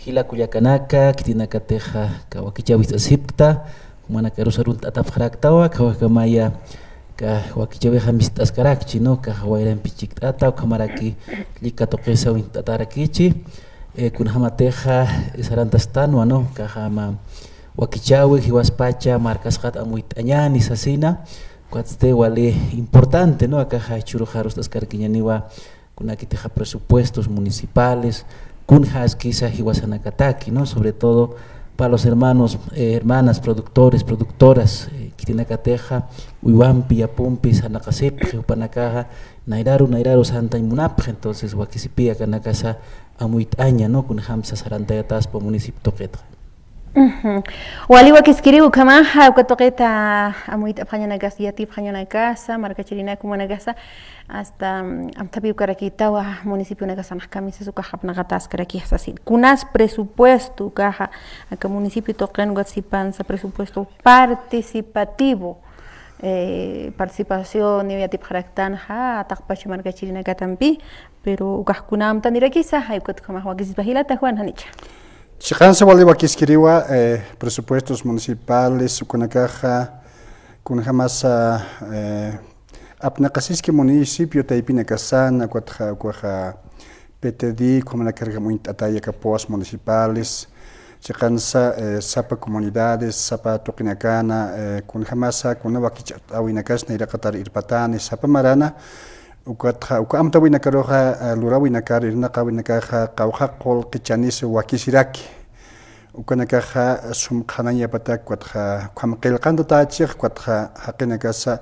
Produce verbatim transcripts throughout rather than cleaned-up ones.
Jila kullakanaka, khitinakatixa, aka wakichäwi ist'asipkta, jumanakarus arunt'atapxaraktawa, aka wakamaya, aka wakichäwixa mist'askarakchi, ¿no? Aka wayrampi chikt'ata, ukhamaraki llika tuqisa uñt'atarakichi, eh, kunjamatixa, eh, sarantastanwa, ¿no? Akaxa mä wakichäwi jiwaspacha markasxat amuyt'añäni sasina, ukatsti wali importante, ¿no? Akaxa jichhüruxa arust'askarkiñäniwa, kunakitixa presupuestos municipales, kunjaskisa jiwasanakataki, ¿no? Sobre todo para los hermanos, eh, hermanas productores, productoras, eh, khitinakatixa, uywampi, yapumpi sarnaqasipxi, jupanakaxa, nayraru, nayraru santañ munapxi, entonces, wakisipi akanakasa amuyt'aña, ¿no? Kunjamsa sarantayataspa municipio tuqitxa. Ujú. Wali wakiskiriw ukhamaxa, uka tuqita amuyt'apxañanakasa, yatipxañanakasa, markachirinak jumanakasa, hasta, mm, amthapiw karakïtawa, municipionakasa nax kamisas ukax apnaqataskarakix sasin. Kunas presupuesto ukaxa, aka municipio tuqin ukat sipansa presupuesto participativo, eh, participación, niw yatipxaraktanxa, taqpach markachirinakatampi, pero ukax kuna amtanirakisa, jay ukat ukhamax wakisispa jilata Juan, janicha. Chiqansa wali wakiskiriwa, eh, presupuestos municipales, ukanakaxa, kunjamasa, eh, apnaqasiski municipio taypinakasana, ukatxa, ukaxa, P T D, ukhamanakarjam uñt'atay aka POAS municipales, chiqansa, eh, sapa comunidades, sapa tuqinakana, eh, kunjamasa, kuna wakich'awinakas nayraqatar irpatani, sapa marana, ukatxa, uka amtäwinakaruxa, eh, luräwinakar, irnaqäwinakaxa, qawqha qullqi chanis wakisiraki. Ukanakaxa sum qhanañapatak, ukatxa ukham qillqantatächix, ukatxa jaqinakasa,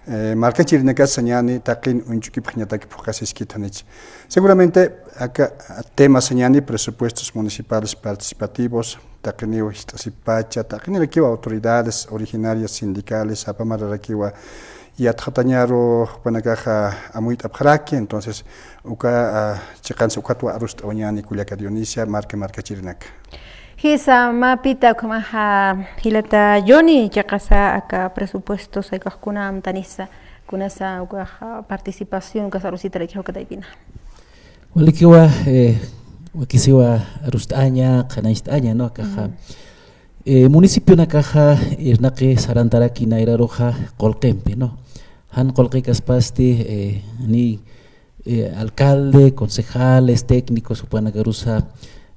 eh, markachirinakas sañäni taqin uñch'ukipxañatak phuqhasiskit janich. Seguramente aka tema sañäni presupuestos municipales participativos, taqiniw jist'asippacha, taqinirakiw autoridades originarias sindicales, sapa mararakiwa yatxatañaru jupanakaxa amuyt'apxaraki, entonces, uka, ah, chiqansa ukatwa arust'awañäni kullaka Dionisia, marka markachirinaka. Jisa, mä pita ukhamaxa jilata Johnny, chiqasa aka presupuestos, jay ukax kuna amtanisa, kunasa ukax participación, ukas arusitarakix uka taypina. Walikiwa, eh, wakisiwa arust'aña, qhanañcht'aña, ¿no? Akaxa, mm, eh, municipionakaxa irnaqi sarantaraki nayraruxa qullqimpi, ¿no? Jan qullqikaspasti, eh, ni, eh, alcalde, concejales, técnicos, jupanakarusa,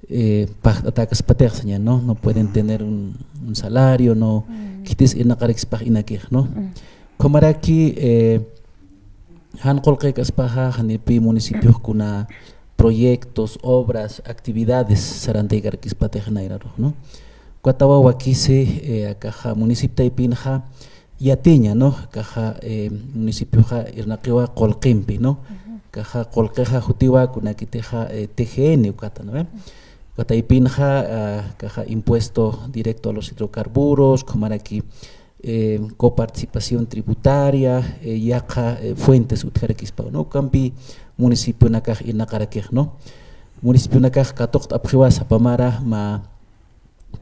eh, pajt'atäkaspatix sañäni, ¿no? No pueden tener un, un salario, ¿no? Mm. Khitis irnaqarakispach inakix, ¿no? Mm. Ukhamaraki, eh, jan qullqikaspaxa, janipï municipiox kuna proyectos, obras, actividades sarantaykarakispatik nayrarux, ¿no? Ukatawa wakisi, eh, akaxa municipio taypinxa yatiña, ¿no? Akaxa, eh, municipioxa irnaqiwa qullqimpi, ¿no? Ujú. Akaxa qullqixa jutiwa kunakitixa, eh, T G N ukata, ¿no ve? Ujú. Uka taypinxa, ah, akaxa impuesto directo a los hidrocarburos, ukhamaraki, eh, coparticipación tributaria, eh, yaqha, eh, fuentes utjarakispaw, ¿no? Ukampi municipionakax irnaqarakix, ¿no? Municipionakax katuqt'apxiwa sapa mara mä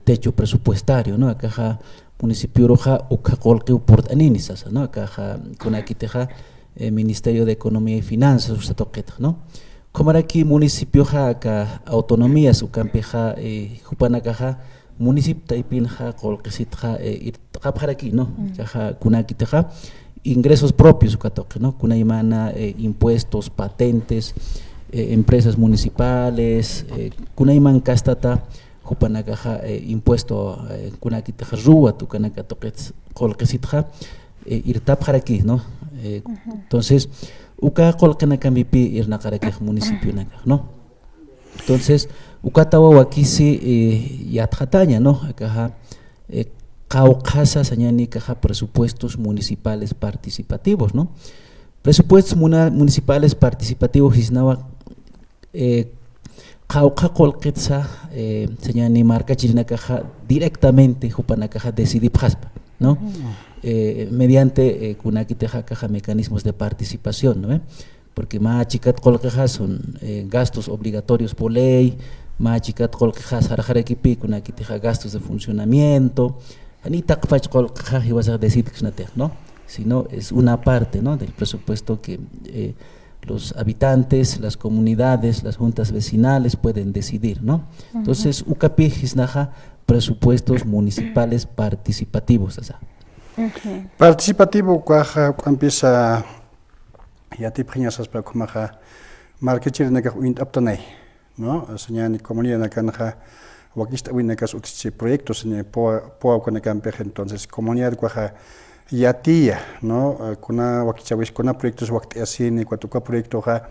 techo presupuestario, ¿no? Akaxa municipioruxa ukha qullqiw purt'anini sasa, ¿no? Akaxa kunakitixa, eh, Ministerio de Economía y Finanzas usa tuqitx, ¿no? Ukhamaraki municipioxa aka autonomías ukampixa, eh, jupanakaxa municipio taypinxa qullqisitxa, eh, irt'apxaraki, ¿no? Mm. Akaxa kunakitixa ingresos propios uka tuqi, ¿no? Kunaymana, eh, impuestos, patentes, eh, empresas municipales, eh, kunayman kastata jupanakaxa, eh, impuesto, eh, kunakitixa ruwat ukanaka tuqit qullqisitxa, eh, irt'apxaraki, ¿no? Eh, ujú. Entonces, uka qullqinakampipi irnaqarakix municipionakax, ¿no? Entonces, ukatawa wakisi, eh, yatxataña, ¿no? Akaxa, eh, qawqhasa sañäni akaxa presupuestos municipales participativos, ¿no? Presupuestos muna-, municipales participativos sisnawa, eh, qawqha qullqitsa, eh, sañäni markachirinakaxa directamente jupanakaxa decidipxaspa, ¿no? Ujú. Eh, mediante, eh, kunakitixa akaxa mecanismos de participación, ¿no ve? Porque mä chikat qullqixa son, eh, gastos obligatorios por ley, mä chikat qullqixa sarxarakipï kunakitixa gastos de funcionamiento, jani taqpach qullqixa jiwasax decidksnatix, ¿no? Sino es una parte, ¿no? Del presupuesto que, eh, los habitantes, las comunidades, las juntas vecinales pueden decidir, ¿no? Entonces, ukapi jisnaxa presupuestos municipales participativos, o sea. Participativo ukaxa, ukampisa yatipxiñasaspa ukhamaxa markachirinakax uñt'aptanay, ¿no? Sañäni comunidadnakanxa wakicht'äwinakas utjchi proyectos, sañäni POA, POA ukanakampix, entonces comunidad ukaxa yatiya, ¿no? Eh, kuna wakichäwis, kuna proyectos wakt'ayasini, ukat uka proyectoxa,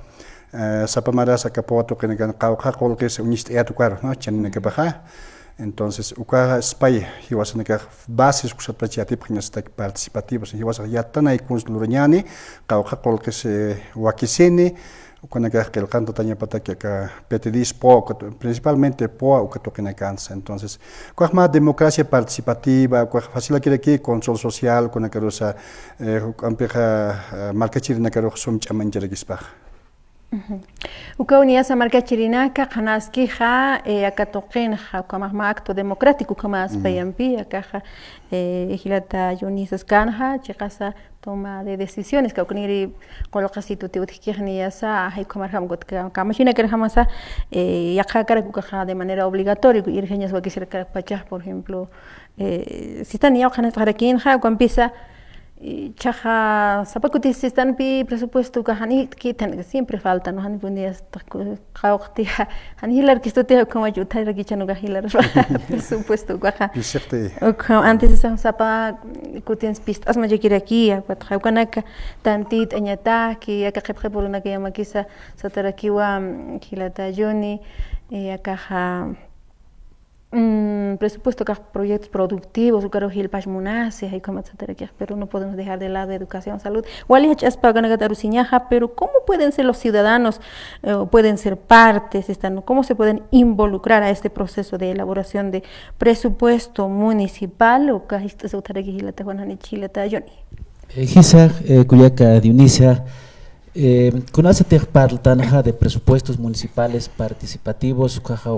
eh, sapa maras aka POA tuqinakan qawqha qullqis uñist'ayät ukaru, ¿no? Chaninakapaxa. Entonces, ukaxa spay jiwasanakax bases uksatpach yatipxiñasataki participativos, jiwasax yattanay kuns lurañäni, qawqha qullqis, eh, wakisini, ukanakax qillqantatañapatak aka PTDIS POA, ukat, principalmente POA uka tuqinakansa. Entonces, ukax mä democracia participativa, ukax facilakiraki control social, ukanakarusa, eh, juk'ampixa, eh, markachirinakarux sum ch'amañcharakispax. Ujú. Ukaw niyasa markachirinaka, qhanaskixa, eh, aka tuqinxa, ukhamax mä acto democrático, ukhamax payampi, akaxa, eh, jilata Johnny saskanxa, chiqasa toma de decisiones, kawkniri qullqisitu utjkix niyasa, jay ukhamarjam kut ka-, kamachinakarjamasa, eh, yaqhakarak ukaxa de manera obligatorio, irjañas wakisirakarak pachax, por ejemplo, eh, sistan niyaw qhanast'arakinxa, ukampisa, eh, chaxa sapa kutis sistanpi presupuesto ukaxa jani kithan, siempre falta, ¿no? Jani buen día, qawqtixa, jani jilarkistutixa, ukhamach utjarakichan ukax jilar presupuesto ukaxa. Pisiqti. Ukha, antes esa sapa kutin pist'asmachakirakiya, ukatxa ukanaka tantit'añataki, aka qhipqipurunaka yamakisa satarakiwa, mm, jilata Johnny, eh, akaxa, mm, presupuesto ukax proyectos productivos, ukaru jilpax munasi, jay ukhamat satarakix, pero no podemos dejar de lado educación, salud. Wali jach'aspa ukanakata arusiñaxa, pero ¿cómo pueden ser los ciudadanos, eh, pueden ser partes, están, cómo se pueden involucrar a este proceso de elaboración de presupuesto municipal? Uka jiskt'as utjaraki jilata Juan, jani jilata Johnny. Eh, jisa, eh, kullaka Dionisia, eh, kunasatix parltanxa de presupuestos municipales participativos, ukaxa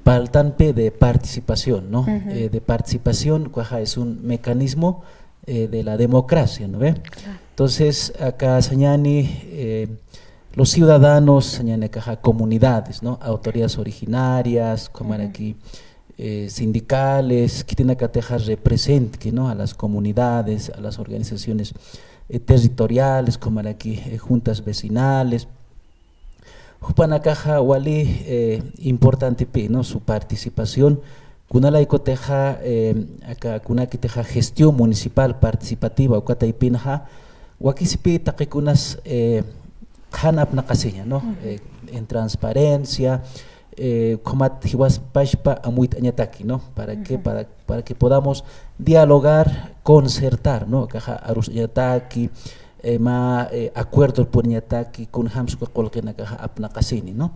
parltanpi de participación, ¿no? Eh, de participación, ukaxa es un mecanismo, eh, de la democracia, ¿no ve? Entonces, aka sañäni, eh, los ciudadanos, sañäni akaxa comunidades, ¿no? Autoridades originarias, ukhamaraki, eh, sindicales, khitinakatixa representki, ¿no? A las comunidades, a las organizaciones, eh, territoriales, ukhamaraki, eh, juntas vecinales. Jupanakaxa wali, eh, importantepi, ¿no? Su participación. Kunalaykutixa, eh, aka, kunakitixa gestión municipal participativa uka taypinxa, wakisipi taqikunas, eh, qhan apnaqasiña, ¿no? Eh, en transparencia, eh, ukhamat jiwaspachpa amuyt'añataki, ¿no? Para que, para, para que podamos dialogar, concertar, ¿no? Akaxa arus'añataki, eh, mä, eh, acuerdo puriñataki, kunjams uka qullqinakaxa apnaqasini, ¿no?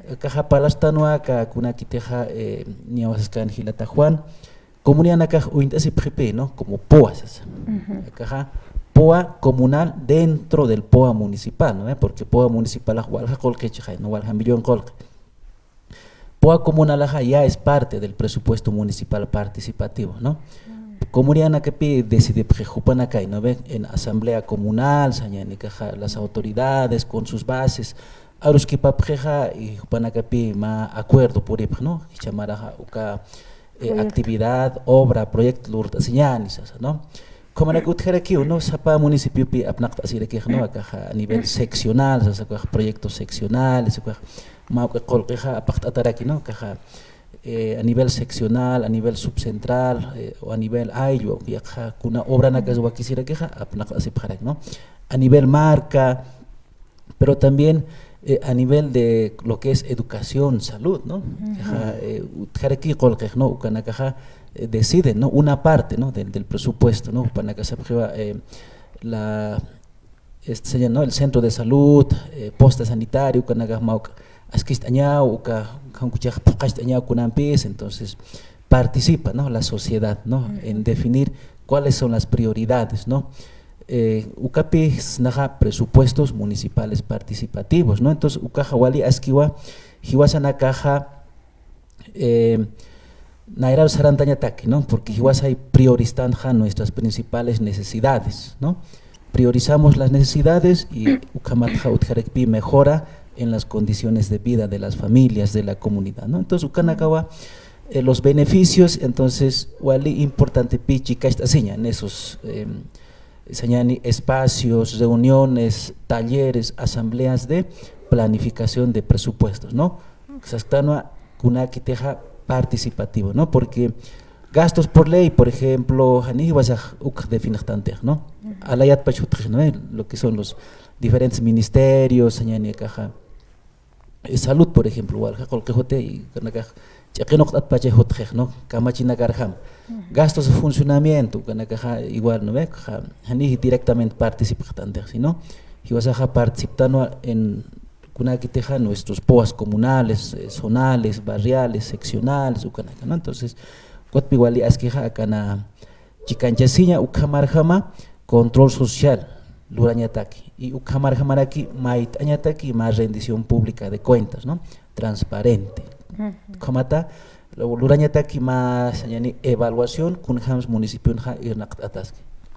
Akaxa parlastanwa aka kunakitixa, eh, niyawasaskan jilata Juan, comunidadnakax uñt'asipxipi, ¿no? Como POA sasa. Akaxa, POA comunal dentro del POA municipal, ¿no? Eh, porque POA municipalax walja qullqichixay, ¿no? Walja millón qullqi. POA comunalaxa ya es parte del presupuesto municipal participativo, ¿no? Comunidadnakapi decidipxi jupanakay, ¿no ve? En asamblea comunal, sañäni akaxa las autoridades con sus bases, aruskipapxixa, y jupanakapi mä acuerdo puripxi, ¿no? Jichha maraxa uka, eh, actividad, obra, proyecto lurt'asiñäni sasa, ¿no? Ukhamarak utjarakiw, ¿no? Sapa municipiopi apnaqt'asirakix, ¿no? Akaxa a nivel seccional, sasa ukax proyectos seccionales, ukax mä uka qullqixa apaqt'ataraki, ¿no? Akaxa, eh, a nivel seccional, a nivel subcentral, eh, o a nivel ayllu, yaqha kuna obranakas wakisirakixa apnaqt'asipxaraki, ¿no? A nivel marca, pero también, eh, a nivel de lo que es educación, salud, ¿no? Ajá, eh, utjaraki qullqix, ¿no? Ukanakaxa, eh, deciden, ¿no? Una parte, ¿no? Del, del presupuesto, ¿no? Jupanaka sapxiwa, eh, la, este, ¿no? El centro de salud, eh, posta sanitario, ukanakax mä uk askist'añaw, uka, uka kuchax phuqacht'añaw kunampis, entonces, participa, ¿no? La sociedad, ¿no? En definir cuáles son las prioridades, ¿no? Eh, ukapi sasnaxa presupuestos municipales participativos, ¿no? Entonces, ukaxa wali askiwa, jiwasanakaxa, eh, nayraru sarantañataki, ¿no? Porque jiwasay prioristanxa nuestras principales necesidades, ¿no? priorizamos las necesidades y ukhamatxa utjarakpi mejora en las condiciones de vida de las familias, de la comunidad, ¿no? Entonces, ukanakawa, eh, los beneficios, entonces, wali importantepi chikacht'asiña en esos, em, sañani espacios, reuniones, talleres, asambleas de planificación de presupuestos, ¿no? Sasktanwa kunakitixa participativo, ¿no? Porque gastos por ley, por ejemplo, jani jiwasax uk definxtantix, ¿no? Alayatpach jutxix, ¿no? Eh, lo que son los diferentes ministerios, sañani akaxa, eh, salud, por ejemplo, walja qullqi juti, y ukanakax ch'iqinuqt'atpachay jutxix, ¿no? Kamachinakarjam. Gastos de funcionamiento, ukanakaxa igual, ¿no ve? Akaxa, jani directamente participxtantix, sino jiwasaxa participtanwa en kunakitixa nuestros poas comunales, eh, zonales, barriales, seccionales, ukanaka, ¿no? Entonces, ukatpi wali askixa akana chikanchasiña, ukhamarjama control social lurañataki, y ukhamarjamaraki mayt'añataki mä rendición pública de cuentas, ¿no? Transparente. Ukhamata lu-, lurañataki mä sañani evaluación kunjams municipionxa irnaqt'ataski.